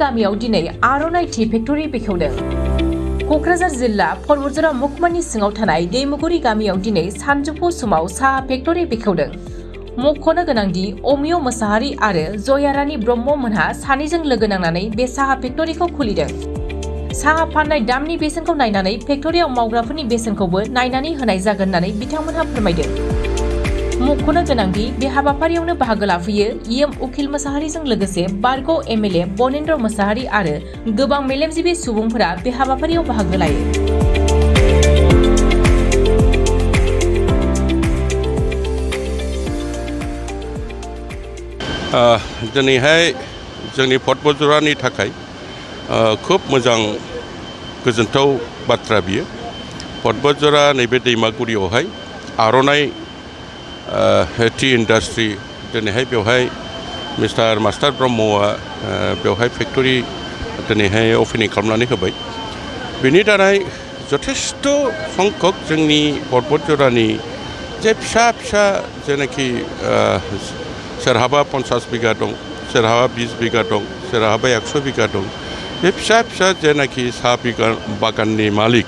गामियाव दिनै आर'नाइ टि फेक्टरि बेखेवदों। क'क्राझार जिल्ला बदझर महकुमानि सिङाव थानाय दैमुगुरि गामियाव दिनै सानजौफु समाव साहा फेक्टरि बेखेवदों। मख'नो गोनांदि अमिय मोसाहारि आरो जयारानी ब्रह्म मोनहा सानैजों लोगो नांनानै बे साहा फेक्टरिखौ खुलिदों। साहा फाननाय दामनि बेसेनखौ नायनानै फेक्टरियाव मावग्राफोरनि बेसेनखौबो नायनानै होनाय जागोन होननानै बिथांमोनहा फोरमायदों। मख'नो गोनांदि बे हाबाफारियावनो बाहागो लाफैयो इएम उखिल मोसाहारिजों लोगोसे बारग' एमएलए बनेन्द्र मोसाहारि आरो गोबां मेलेमजिबि सुबुंफोरा बे हाबाफारियाव बाहागो लायो। दिनैहाय जोंनि बदझरानि थाखाय खोब मोजां गोजोनथाव बाथ्रा बियो। बदझरा नैबे दैमागुरियावहाय आर'नाइ टि इन्डास्ट्रि दिनैहाय बेवहाय मिस्टार मास्टार ब्रह्मआ बेवहाय फेक्टरि दिनैहाय अपेनिं खालामनानै होबाय। बेनि दारै जथेस्थ' संख्यक जोंनि बदझरानि जे फिसा फिसा जेनाखि सोरहाबा 50 बिगा दं, सोरहाबा 20 बिगा दं, सोरहाबा 100 बिगा दं, बे फिसा फिसा जेनाखि साहा बागाननि मालिक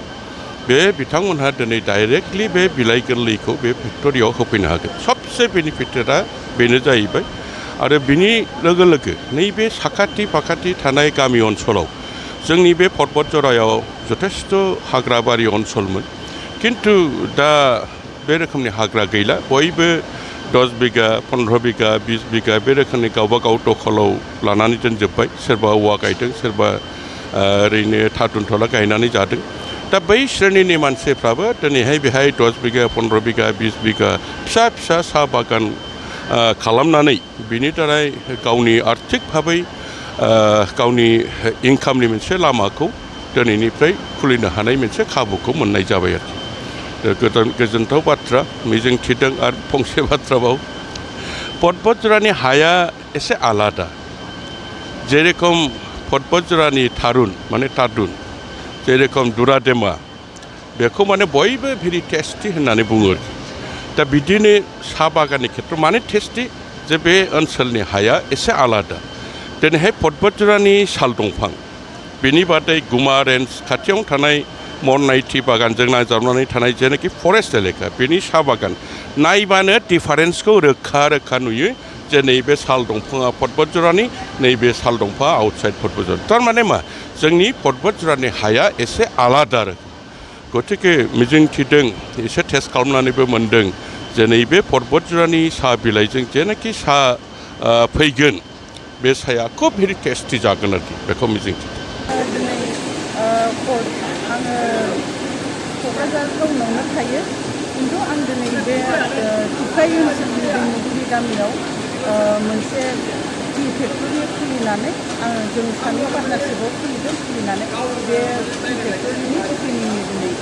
बे बिथांमोनहा दिनै डाइरेक्टलि बे बिलाइ गोरलैखौ बे फेक्टरियाव होफैनो हागोन। सबसे बेनिफिटेडआ बेनो जाहैबाय। आरो बिनि लोगो लोगो नैबे साखाथि फाखाथि थानाय गामि ओनसोलाव जोंनि बे बदझरायाव जथेस्थ' हाग्राबारि ओनसोलमोन, खिन्थु दा बे रोखोमनि हाग्रा गैला। बयबो 10 बिगा 15 बिगा 20 बिगा बे रोखोमनि गावबा गाव दखलाव लानानै दोनजोब्बाय। सोरबा औवा गायदों, सोरबा ओरैनो थादुनथला गायनानै जादों। दा बै श्रेणिनि मानसिफ्राबो दिनैहाय बेहाय 10 बिगा 15 बिगा 20 बिगा फिसा फिसा साहा बागान खालामनानै बिनि दारै गावनि आर्थिक भाबै गावनि इनकामनि मोनसे लामाखौ दिनैनिफ्राय खुलिनो हानाय मोनसे खाबुखौ मोननाय जाबाय आरोखि। गोजोनथाव बाथ्रा मिजिं थिदों। आरो फंसे बाथ्राबाव, बदझरानि हाया एसे आलादा। जेरेखम बदझरानि थारुन माने तादुन, जेरेखम दुरादेमा, बेखौ माने बयबो भेरि टेस्टि होननानै बुङो। दा बिदिनो साहा बागाननि खेथ्रआव माने टेस्टि जे बे ओनसोलनि हाया एसे आलादा। दिनैहाय बदझरानि साल दंफां, बेनि बादै गुमा रेन्ज खाथियावनो थानाय मननायथि बागानजों नांजाबनानै थानाय जेनाखि फरेस्ट एलेका, बेनि साहा बागान नायबानो डिफारेन्सखौ रोखा रोखा नुयो जे नैबे साल दंफाङा बदझरानि, नैबे साल दंफाङा आउटसाइड बदझर। थारमाने मा, जोंनि बदझरानि हाया एसे आलादा रोखोम। गतिके मिजिं थिदों, एसे टेस्ट खालामनानैबो मोनदों जे नैबे बदझरानि साहा बिलाइजों जेनाखि साहा फैगोन बे साहाया खोब भेरि टेस्टि जागोन आरोखि, बेखौ मिजिं थिदों। आङो क'क्राझार टाउनावनो थायो, खिन्थु आं दिनै बे टिफाइ ओनसोलनि दैमुगुरि गामियाव मोनसे टि फेक्टरि खुलिनानै जों सानै पार्टनारशिपआव खुलिनानै बे टि फेक्टरिनि अपेनिंनि दिनै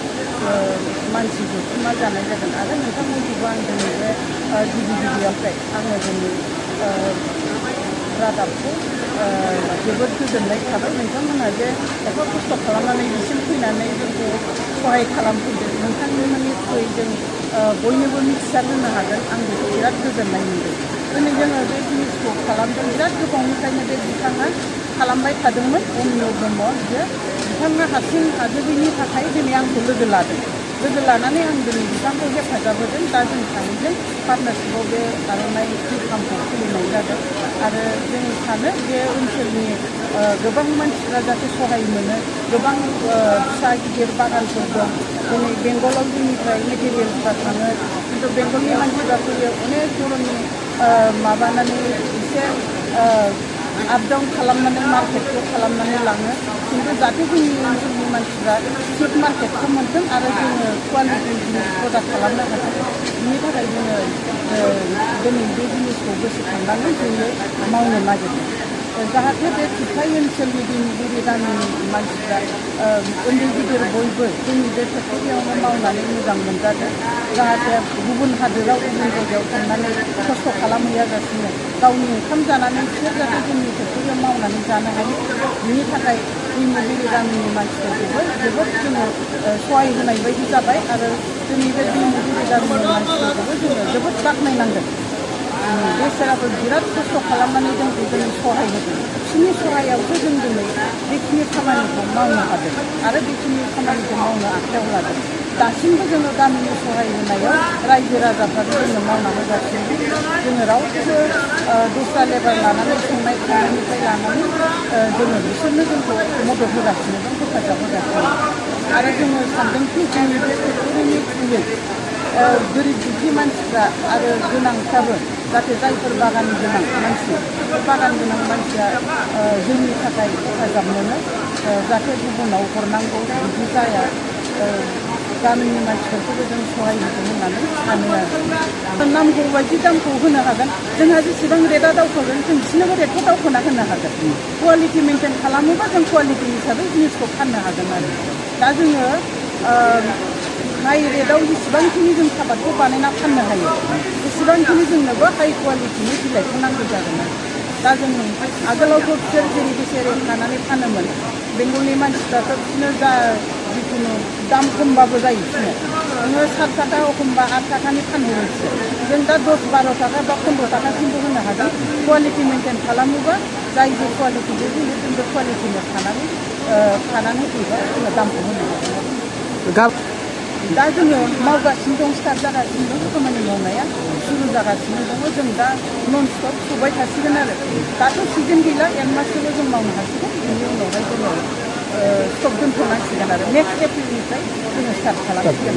मानसि जथुमा जानाय जागोन। आरो नोंथांमोनखौबो आं दिनै बे गिबियावहाय आङो दिनै रादाबखौ जोबोद गोजोननाय थाबाय। नोंथांमोनहा जे एफा खस्थ' खालामनानै बिसिम फैनानै जोंखौ सहाय खालामफैदों। नोंथांमोननि थ्रुयै जों बयनोबो मिथिसार होनो हागोन, आं बेखौ बिराद गोजोननाय मोनदों। दिनै जोङो बे जिनिसखौ खालामदों, बिराद गोबावनिफ्रायनो बे बिथाङा खालामबाय थादोंमोन। अमिय ब्रह्म, बिथाङा हारसिं हाजोबैनि थाखाय दिनै आंखौ लोगो लानानै आं दिनै बिथांखौ हेफाजाब होदों। दा जों सानैजों पार्टनारशिपआव बे आर'नाइ फार्मखौ खुलिनाय जादों। आरो जों सानो बे ओनसोलनि गोबां मानसिफ्रा जाहाथे सहाय मोनो। गोबां फिसा गिदिर बागानफोर दं। दिनै बेंगलाव जोंनिफ्राय मेटेरियेल्सफ्रा थाङो, खिन्थु बेंगलनि मानसिफ्रा फैयो अनेक धरननि माबानानै एसे आप डाउन खालामनानै मार्केटखौ खालामनानै लाङो। खिन्थु जाहाथे जोंनि ओनसोलनि मानसिफ्रा थिग मार्केटखौ मोनथों आरो जोङो कुवालिटि जिनिस प्रडाक्ट खालामनो हाथों, बिनि थाखाय जोङो दिनै बे जिनिसखौ गोसोखांनानै जोङो मावनो नागिरदों। जाहाथे बे टिफाइ ओनसोलनि दैमुगुरि गामिनि मानसिफ्रा उन्दै गिदिर बयबो जोंनि बे फेक्टरियावनो मावनानै मोजां मोनजादों। जाहाथे गुबुन हादोराव गुबुन जायगायाव थांनानै खस्थ' खालामहैयाजासिनो गावनि ओंखाम जानानै बिसोर जाहाथे जोंनि फेक्टरियाव मावनानै जानो हायो, बिनि थाखाय दैमुगुरि गामिनि मानसिफोरखौबो जोबोद जोङो सहाय होनाय बायदि जाबाय। आरो जोंनि बे दैमुगुरि गामिनि मानसिफोरखौबो जोङो जोबोद बाख्नायनांगोन। बेसोराबो बिराद खस्थ' खालामनानै जोंखौ जों सहाय होदों बिसोरनि सहायावसो जों दिनै बेखिनि खामानिखौ मावनो हादों आरो बेखिनि खामानिखौ मावनो आखायाव लादों दासिमबो जोङो गामिनि सहाय होनायाव रायजो राजाफ्राबो जोंनो मावना होगासिनो जोङो रावखौबो दस्रा लेबार लानानै संनाय खावनायनिफ्राय लानानै जोङो बिसोरनो जोंखौ मदद होगासिनो दं हेफाजाब होगासिनो आरो जोङो सानदोंखि जोंनि बे फेक्ट'रिनि थ्रुयै गोरिब दुखि मानसिफ्रा आरो गोनांफ्राबो जाहाथे जायफोर बागान गोनां मानसि बागान गोनां मानसिया जोंनि थाखाय हेफाजाब मोनो जाहाथे गुबुनाव हरनांगौ बिदि जाया गामिनि मानसिफोरखौबो जों सहाय होगोन होननानै सानो आरो नांगौ बायदि दामखौ होनो हागोन जोंहा जेसेबां रेटआ दावखोगोन जों बिसोरनोबो रेटखौ दावखोना होनो हागोन कुवालिटि मेनटेन खालामोबा जों कुवालिटि हिसाबै जिनिसखौ फाननो हागोन आरो दा जोङो हाइ रेटआव जेसेबांखिनि जों सापातखौ बानायना फाननो हायो एसेबांखिनि जोंनोबो हाइ कुवालिटिनि बिलाइखौ नांगौ जागोन दा जों आगोलावथ' बिसोर जेरै बेसे रेट लानानै फानोमोन बेंगलनि मानसिफ्राथ' बिसोरनो जा जिखुनु दाम खमबाबो जायो बिसोरनो नोङो 7 थाखा एखमबा 8 थाखानि फानहरो बिसोर जों दा 10-12 थाखा बा 15 थाखासिमबो होनो हागोन कुवालिटि मेनटेन खालामोबा जाय जे कुवालिटि बे जों बे कुवालिटिनो खानानै फैबा जोङो दामखौ होनो हागोन दा जोङो मावगासिनो दं स्टार्ट जागासिनो दं खामानि मावनाया सुरु जागासिनो दङ जों दा नन स्टप सबाय थासिगोन आरो दाथ' सिजन गैला 1 माससोल' जों मावनो हासिगोन बेनि उनावहाय जोङो स्टप दोनथ'नांसिगोन आरो नेक्स्ट एप्रिलनिफ्राय जोङो स्टार्ट खालामसिगोन